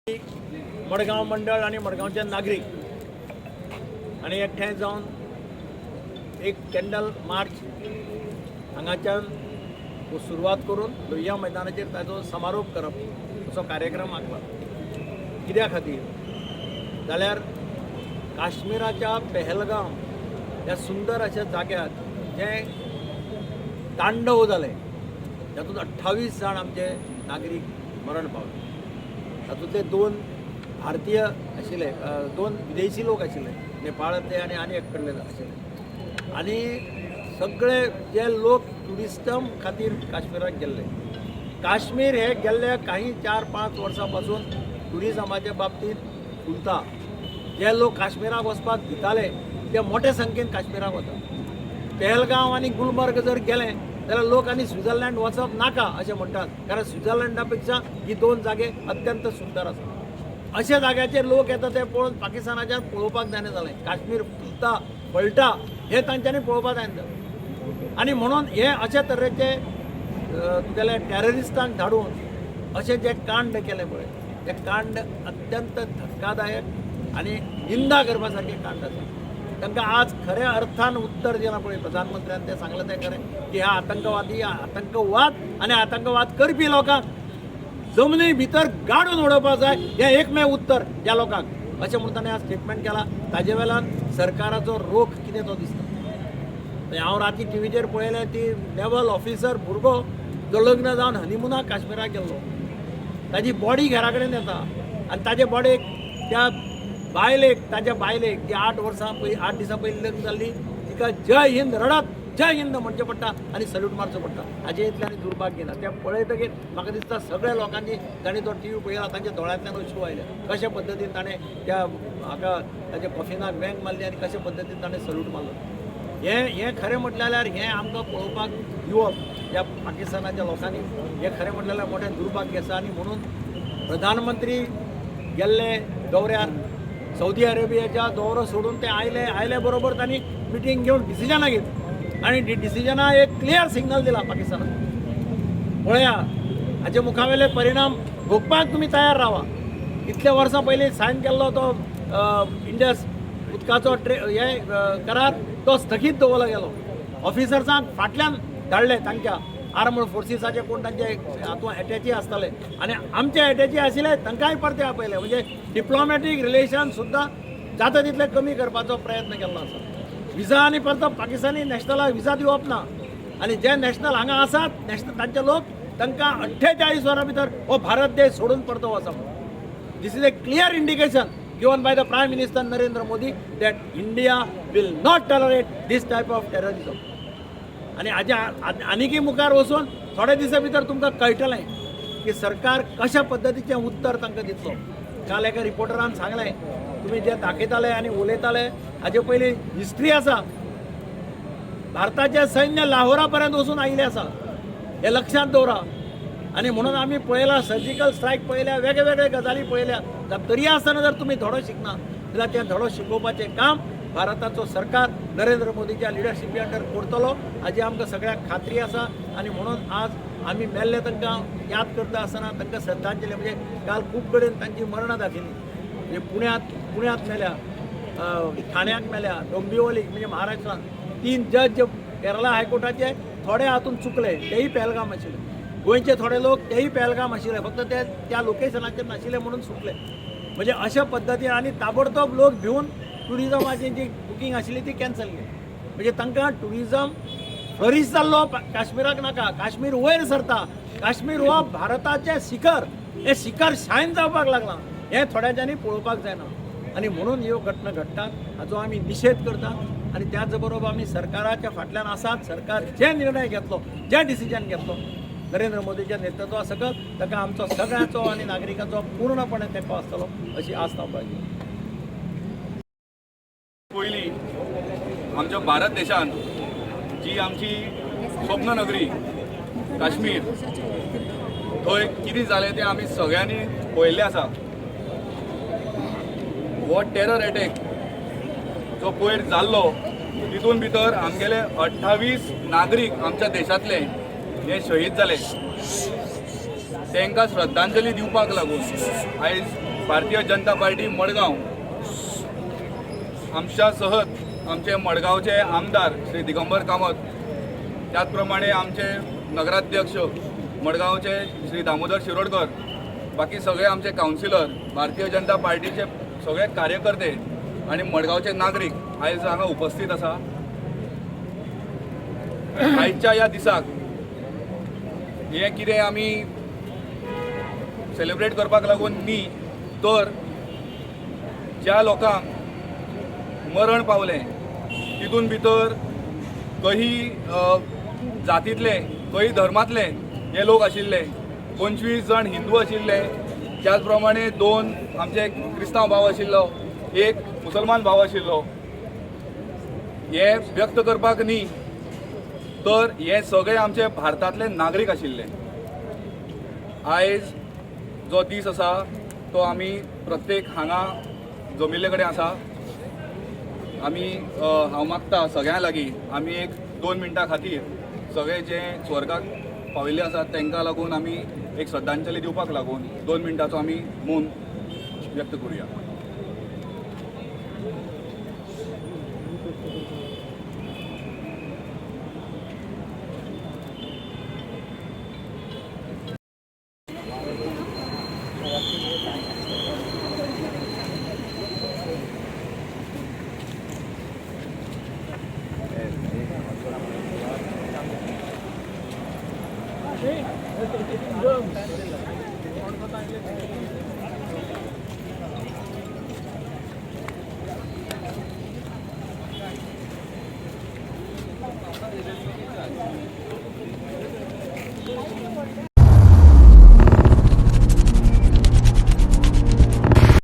मडगांव मंडळ आनी मडगांवचे नागरीक आनी एकठांय जावन एक कॅन्डल मार्च हांगाच्यान सुरवात करून लोहिया मैदानाचेर ताजो समारोप करप असो कार्यक्रम आंखला. कित्या खातीर जाल्यार काश्मिराच्या पेहलगांव ह्या सुंदर अशा जाग्यार जें तांडव जालें, तातूंत 28 जाण आमचे नागरीक मरण पावले. तातूंतले 2 भारतीय आशिल्ले, 2 विदेशी लोक आशिल्ले, नेपाळांतले आनी आनी एक कडले आशिल्ले. आनी सगळे जे लोक ट्युरिस्टम खातीर काश्मिराक गेल्ले, काश्मीर हे गेल्ल्या काही 4-5 वर्सां पासून ट्युरिजमाच्या बाबतींत फुलता. जे लोक काश्मिराक वचपाक भिताले ते मोठे संख्येन काश्मिराक वता. पेहलगांव आनी गुलमर्ग जर गेले जाल्यार लोक आनी स्वित्झर्लंड वचप नाका अशें म्हणटात, कारण स्वित्झर्लंडा पेक्षा ही 2 जागे अत्यंत सुंदर आसा. अशा जाग्याचेर लोक येता ते पळोवन पाकिस्तानाच्यान पळोवपाक जायना जालें. काश्मीर फुलता फळटा हें तांच्यांनी पळोवपाक जायना जालें. आनी म्हणून हे अशा तरेचे तुगेले टॅररिस्टांक धाडून अशें जें कांड केलें पळय, तें कांड अत्यंत धक्कादायक आनी निंदा करपा सारकें कांड आसा. तांकां आज खऱ्या अर्थान उत्तर दिलां पळय प्रधानमंत्र्यान, तें सांगलें तें खरें की ह्या आतंकवादी, आतंकवाद आनी आतंकवाद करपी लोकांक जमनी भितर गाडून उडोवपाक जाय, हें एकमेव उत्तर ह्या लोकांक, अशें म्हणून ताणें आज स्टेटमेंट केलां. ताजे वेल्यान सरकाराचो रोख कितें तो दिसता. हांव राती टिवीचेर पळयलें, ती नेवल ऑफिसर भुरगो जो लग्न जावन हनिमुनाक काश्मिराक गेल्लो, ताजी बॉडी घरा कडेन येता आनी ताजे बॉडीक त्या बायलेक, ताज्या बायलेक, ती 8 वर्सां पयलीं, 8 दिसां पयलीं लग्न जाल्ली, तिका जय हिंद रडत जय हिंद म्हणचें पडटा आनी सल्यूट मारचो पडटा. हाजे इतलें आनी दुर्भाग्य ना. तें पळयतकीर म्हाका दिसता सगळ्या लोकांनी जांणी तो टिवी पळयला तांच्या दोळ्यांतल्यान अश्रू आयले, कशा पद्दतीन ताणें त्या हाका ताच्या कॉफिनाक वेंग मारली आनी कशा पद्दतीन ताणें सल्यूट मारलो. हें हें खरें म्हटलें जाल्यार हें आमकां पळोवपाक दिवप ह्या पाकिस्तानाच्या लोकांनी, हें खरें म्हटलें जाल्यार मोठें दुर्भाग्य आसा. आनी म्हणून प्रधानमंत्री गेल्ले दौऱ्यार, सौदी अरेबियाच्या दौरो सोडून ते आयले, आयले बरोबर तांणी मिटींग घेवन डिसिजनां घेतली आनी डिसिजनां एक क्लियर सिग्नल दिला पाकिस्तानाक, पळया हाचे मुखावेले परिणाम भोगपाक तुमी तयार रावा. इतल्या वर्सां पयलीं सायन केल्लो तो इंडस उदकाचो ट्रे हे करार तो स्थगीत दवरलो गेलो. ऑफिसर्सांक फाटल्यान धाडले, तांच्या आर्मड फोर्सिसाचे कोण तांचे हातूंत एटॅची आसताले आनी आमचे एटॅची आशिल्ले तांकांय परते आपयले. म्हणजे डिप्लॉमॅटीक रिलेशन सुद्दां जाता तितले कमी करपाचो प्रयत्न केल्लो आसा. विजा आनी परतो पाकिस्तानी नॅशनलाक विजा दिवप ना आनी जे नॅशनल हांगा आसात नॅशनल तांचे लोक, तांकां 48 वरां भितर हो भारत देश सोडून परतो वचप. This is a clear indication given by the Prime Minister Narendra Modi that India will not tolerate this type of terrorism. आनी हाजे आनीकय मुखार वचून थोड्या दिसां भितर तुमकां कळटलें की सरकार कशा पद्दतीचें उत्तर तांकां दितलो. काल एका रिपोर्टरान सांगलें, तुमी जे दाखयताले आनी उलयताले हाजे पयलीं हिस्ट्री आसा, भारताचें सैन्य लाहोरा पर्यंत वचून आयिल्लें आसा, हें लक्षांत दवरा. आनी म्हणून आमी पळयलां, सर्जिकल स्ट्रायक पळयल्या, वेगळे वेगळे गजाली पळयल्या. तरी आसतना जर तुमी धडो शिकना जाल्यार तें धडो शिकोवपाचें काम भारताचो सरकार नरेंद्र मोदीच्या लिडरशिपी अंडर करतलो, हाजी आमकां सगळ्यांक खात्री आसा. आनी म्हणून आज आमी मेल्ले तांकां याद करता आसतना तांकां श्रद्धांजली, म्हणजे काल खूब कडेन तांची मरणां दाखयली. म्हणजे पुण्यांत पुण्यांत मेल्या, ठाण्याक मेल्या, डोंबिवलीक, म्हणजे महाराष्ट्रांत 3 जज केरला हायकोर्टाचे थोडे हातून चुकले, तेय पेहलगाम आशिल्ले. गोंयचे थोडे लोक तेय पेहलगाम आशिल्ले, फक्त ते त्या लोकेशनाचेर नाशिल्ले म्हणून सुटले. म्हणजे अशा पद्दतीन आनी ताबडतोब लोक भिवन ट्युरिजमाची जी बुकींग आशिल्ली ती कॅन्सल केली. म्हणजे तांकां ट्युरिजम फ्लरीश जाल्लो काश्मीराक नाका. काश्मीर वयर सरता, काश्मीर हो भारताचें शिखर, हें शिखर शायन जावपाक लागलां, हें थोड्यांच्यानी पळोवपाक जायना. आनी म्हणून ह्यो घटना घडटात हाचो आमी निशेध करतात आनी त्याच बरोबर आमी सरकाराच्या फाटल्यान आसात. सरकार जे निर्णय घेतलो, जे डिसिजन घेतलो नरेंद्र मोदीच्या नेतृत्वा सकल, ताका आमचो सगळ्यांचो आनी नागरिकांचो पूर्णपणे तेंको आसतलो अशी आस्त हांव बाळगितां. पयलीं आमच्या भारत देशांत जी आमची स्वप्न नगरी काश्मीर, थंय कितें जालें तें आमी सगळ्यांनी पळयल्लें आसा. हो टेरर एटॅक जो पयर जाल्लो, तितून भितर आमगेले 28 नागरीक आमच्या देशांतले हे शहीद जाले. तांकां श्रद्धांजली दिवपाक लागून आयज भारतीय जनता पार्टी मडगांव आमच्या सहत आमचे मडगांवचे आमदार श्री दिगंबर कामत, त्याच प्रमाणे आमचे नगराध्यक्ष मडगांवचे श्री दामोदर शिरोडकर, बाकी सगळे आमचे कावन्सिलर, भारतीय जनता पार्टीचे सगळे कार्यकर्ते आणि मडगांवचे नागरीक आयज हांगा उपस्थित आसा. आयच्या ह्या दिसाक हें कितें आमी सेलिब्रेट करपाक लागून न्ही, तर ज्या लोकांक मरण पावलें तितून भितर काही जातींतले, काही धर्मांतले हे लोक आशिल्ले. 25 जाण हिंदू आशिल्ले, त्याच प्रमाणे 2 आमचे क्रिस्तांव भाव आशिल्लो, एक मुसलमान भाव आशिल्लो. हे व्यक्त करपाक न्ही, तर हे सगळे आमचे भारतांतले नागरीक आशिल्ले. आयज जो दीस आसा तो आमी प्रत्येक हांगा जमिल्ले कडेन आसा. आमी हांव मागता सगळ्यां लागीं, आमी एक 2 मिनटां खातीर सगळे जे स्वर्गाक पाविल्ले आसात तांकां लागून आमी एक श्रद्धांजली दिवपाक लागून 2 मिनटाचो आमी मौन व्यक्त करुया.